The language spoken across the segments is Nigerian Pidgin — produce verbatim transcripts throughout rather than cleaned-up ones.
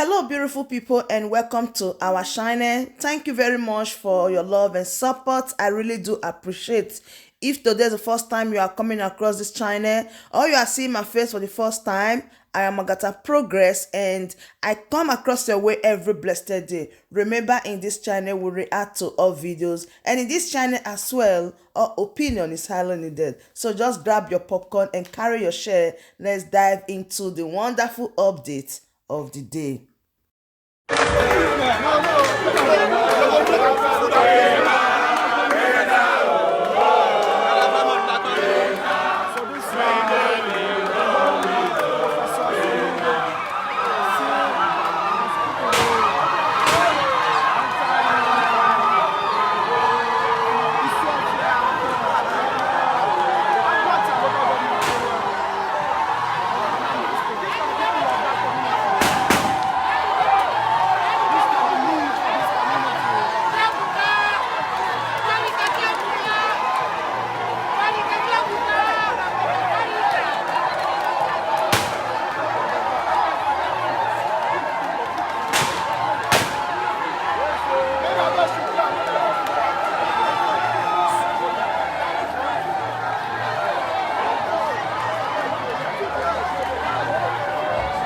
Hello, beautiful people, and welcome to our channel. Thank you very much for your love and support. I really do appreciate. If today is the first time you are coming across this channel or you are seeing my face for the first time, I am Agatha Progress, and I come across your way every blessed day. Remember, in this channel, we react to all videos, and in this channel as well, all opinion is highly needed. So just grab your popcorn and carry your share. Let's dive into the wonderful update of the day.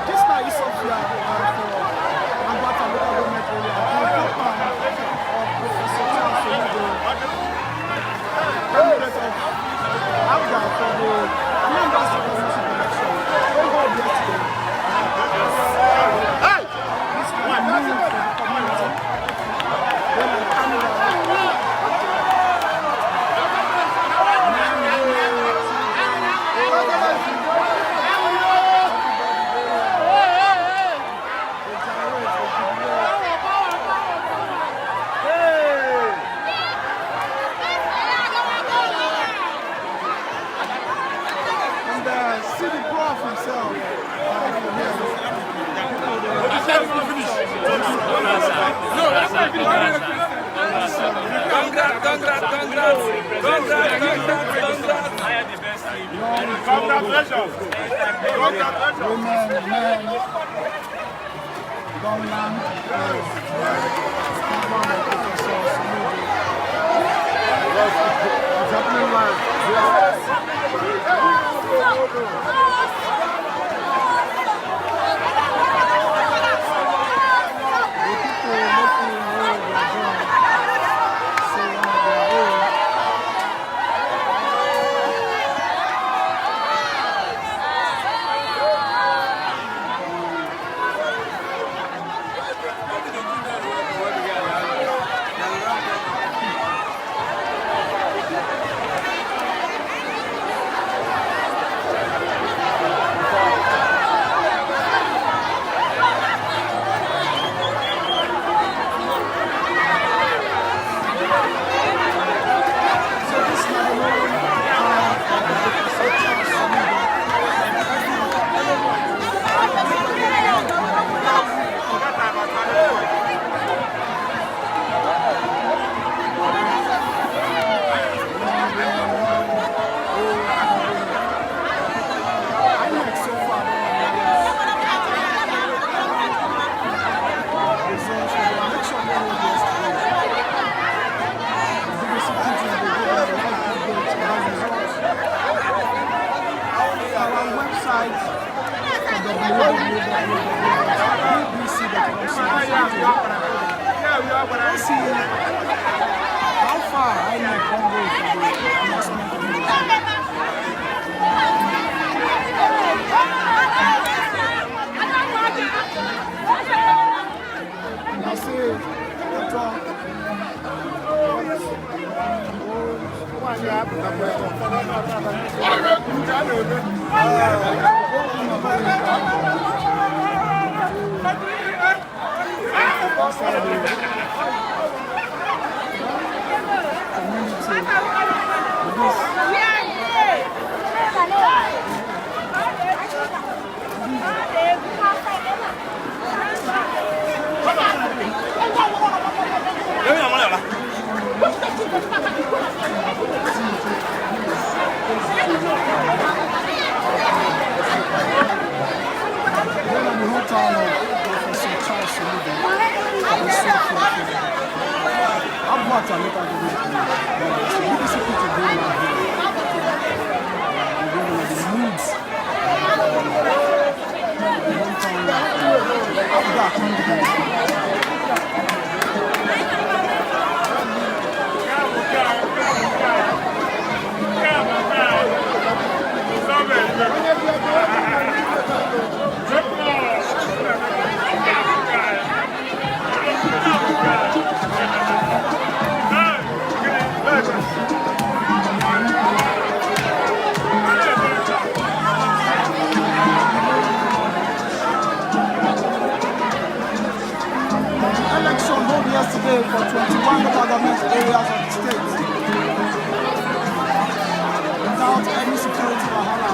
This na Isofia, uh, for Agbata local government area. The paper of Professor Charles Soludo, candidate of APGA for the Anambra State Governorship election. Wey hold yesterday. Hey! This na new for the community. And, uh, see the prof himself. Congrats, congrats, congrats, congrats, congrats, congrats. Congratulations. Congratulations. Amen, amen. Don land. It's happening live. Our website, Election hold yesterday for twenty-one local government areas of the state without any security wahala.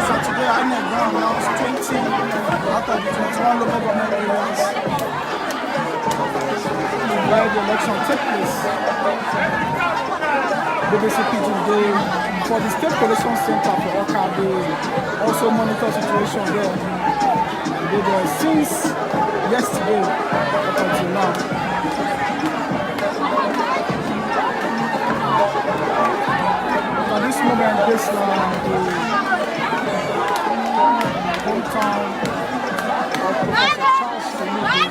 Saturday, INEC don announce twenty out of the twenty-one local government areas where the election take place. B B C Pidgin dey for the State Collation Center for Awka, dey also monitor situation there. Dey there since yesterday up until now. At this moment, this na the hometown of Professor Charles Soludo.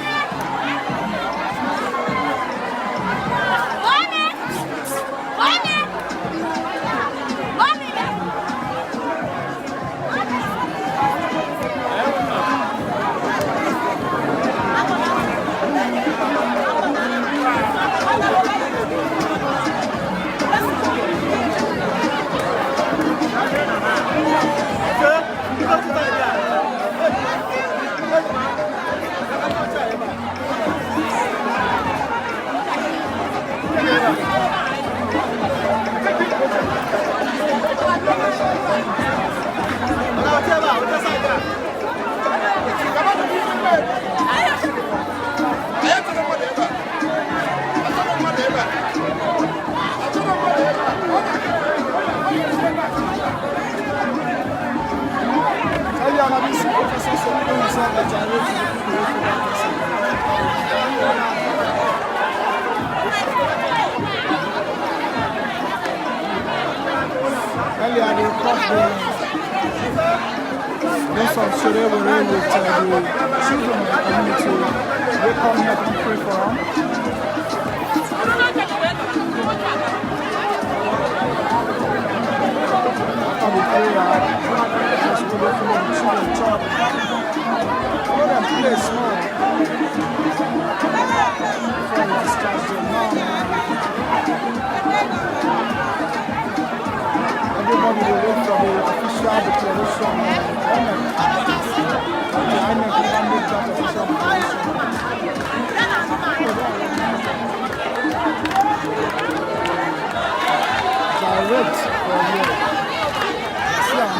Earlier, they caught the, those of Sere were with uh, the children of the community. They come here to pray for them. After the prayer, just go there for the children chop. Go there, play small. Before we discharge them now. Everybody will wait for the official declaration. INEC. The INEC never make that official declaration. Direct from here. See am.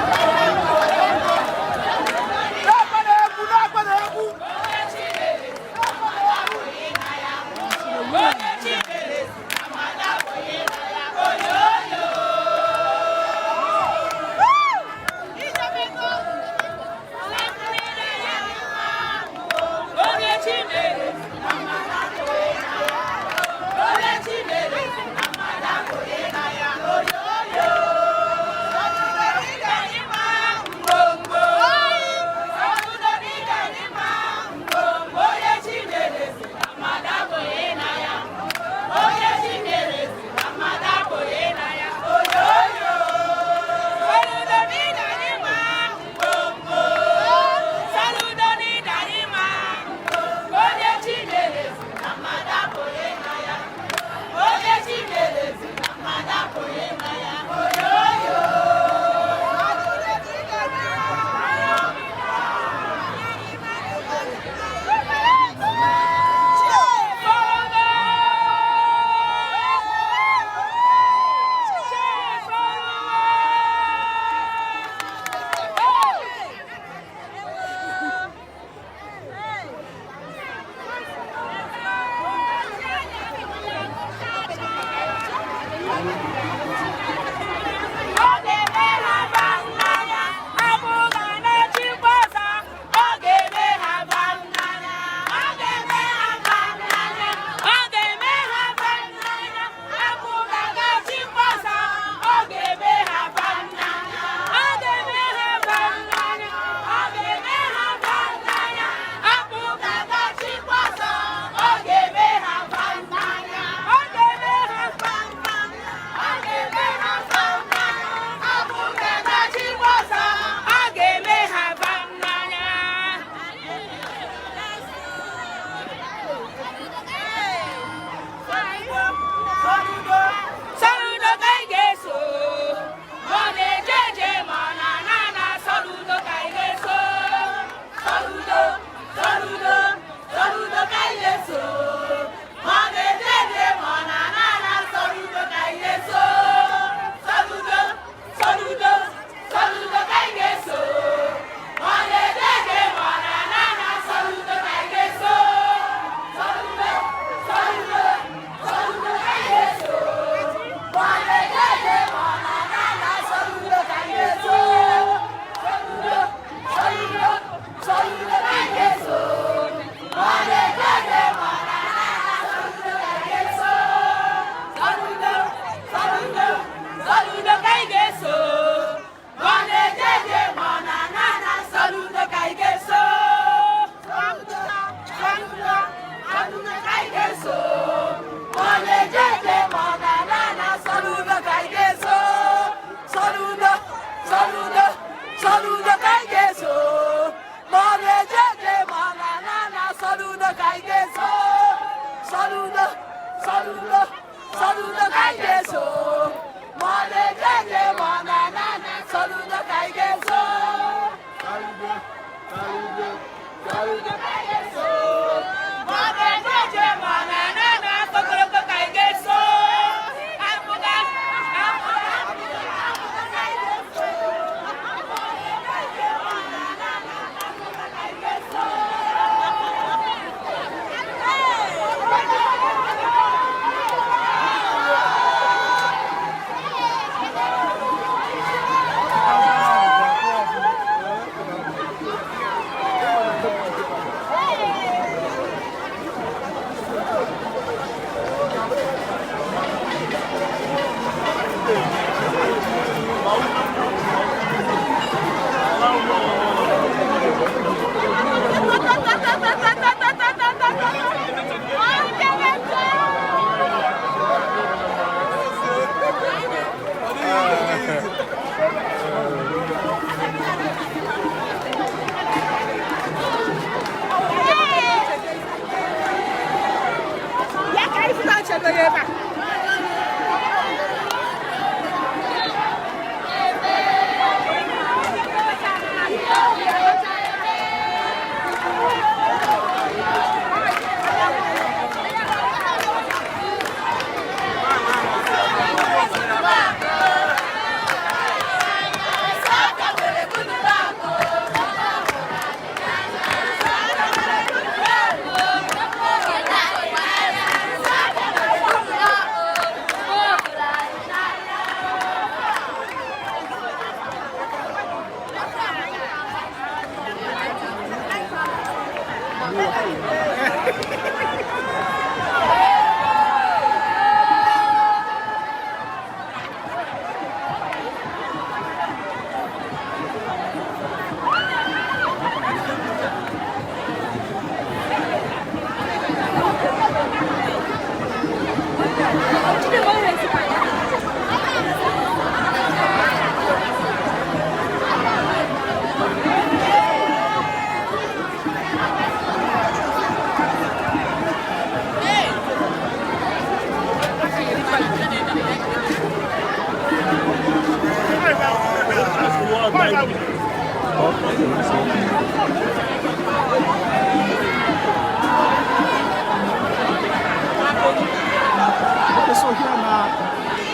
Okay, so here now,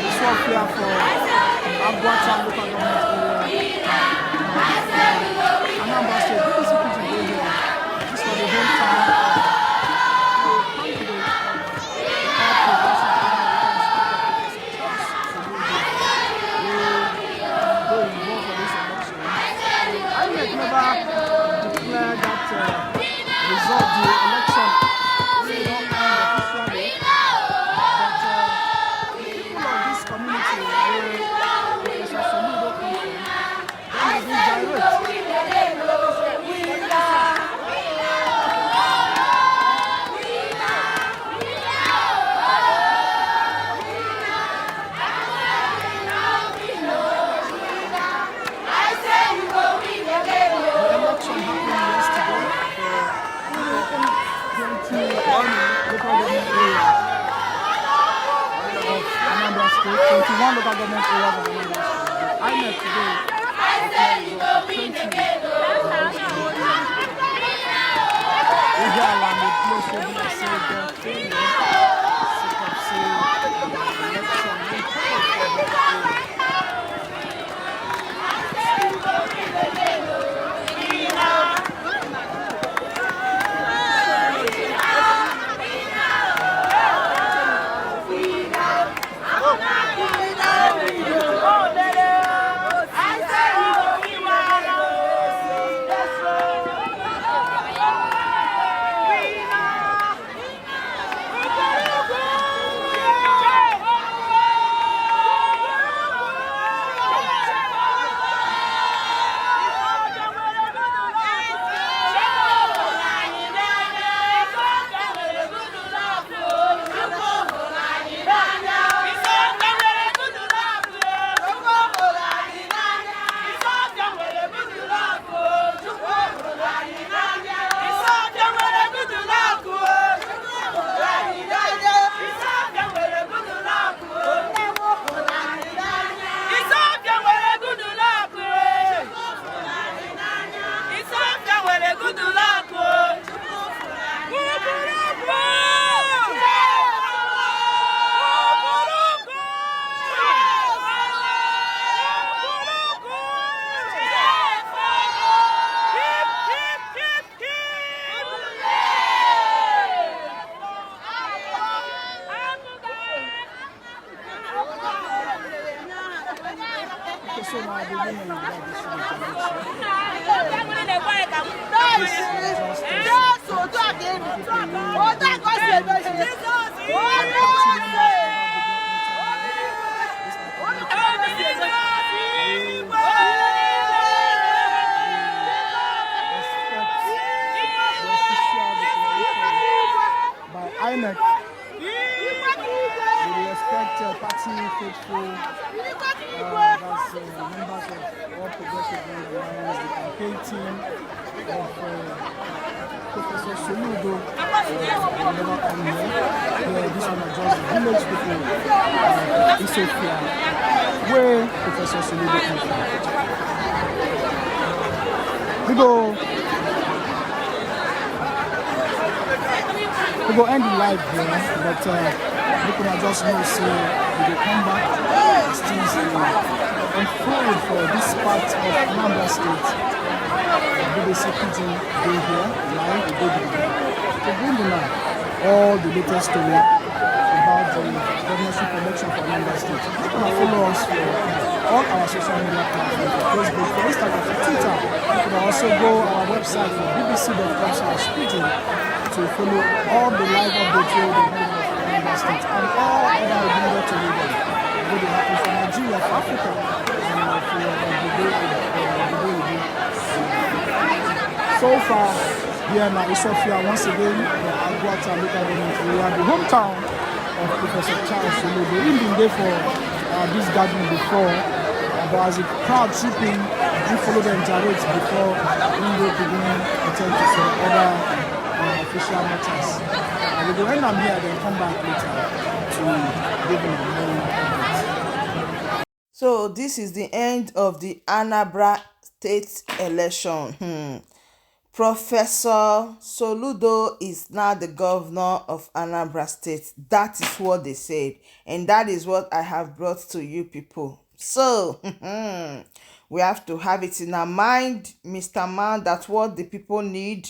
this one here for Abuata local government area. Anambra State, this is P G here. This for the hometown of the candidate of the All Progressives Congress. So twenty-one local government areas of Anambra State. The INEC today declare results for twenty. Ihiala na place wey be like say dem fail sake of say election no happen for the area. By INEC. We dey expect, uh, party faithful, uh, that's, uh, members of All Progressives Alliance, the campaign team of, uh, Professor Soludo, uh, will never come here. Yeah, this one na just the village people, uh, Isofia, where Professor Soludo come from. We go. We go end the live here, but, uh, make una just know say we dey come back as things dey unfold for this part of Anambra State. B B C Pidgin dey here live, we dey there to bring una all the latest story about the governorship election for Anambra State. Make una follow us for all our social media platforms, for Facebook, for Instagram, for Twitter. You can also go our website for B B C dot com slash pidgin to follow all the live updates wey we dey bring for Anambra State and all other ogbonge tori dem wey dey happen for Nigeria, for Africa, and, uh, for, uh, the day, uh, the day we dey. So far, here na Isofia once again for Aguata local government area, the hometown of Professor Charles Soludo. He bin dey for, uh, this gathering before, uh, but as the crowd troop in, he follow dem gyrate before he go begin attend to some other, uh, official matters. Uh, we go end am here, then come back later to give una more updates. So this is the end of the Anambra State election. Hmm. Professor Soludo is now the governor of Anambra State. That is what they said, and that is what I have brought to you people. So, we have to have it in our mind, Mister Man, that what the people need,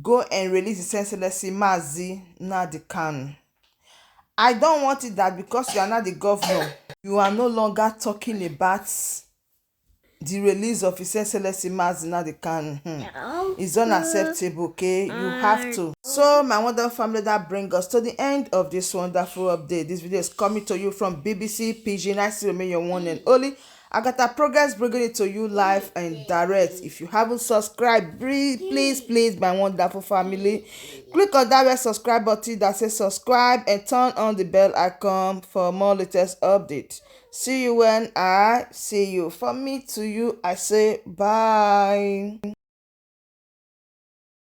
go and release His Excellency Mazi Nnamdi Kanu. I don't want it that because you are not the governor, you are no longer talking about the release of His Excellency Mazi Nnamdi Kanu. Hmm. It's unacceptable, okay? You have to. So, my wonderful family, that brings us to the end of this wonderful update. This video is coming to you from B B C Pidgin. I still remain your one and only Agatha Progress, bringing it to you live and direct. If you haven't subscribed, please, please, please, my wonderful family, click on that red subscribe button that says subscribe and turn on the bell icon for more latest updates. See you when I see you. For me to you, I say bye.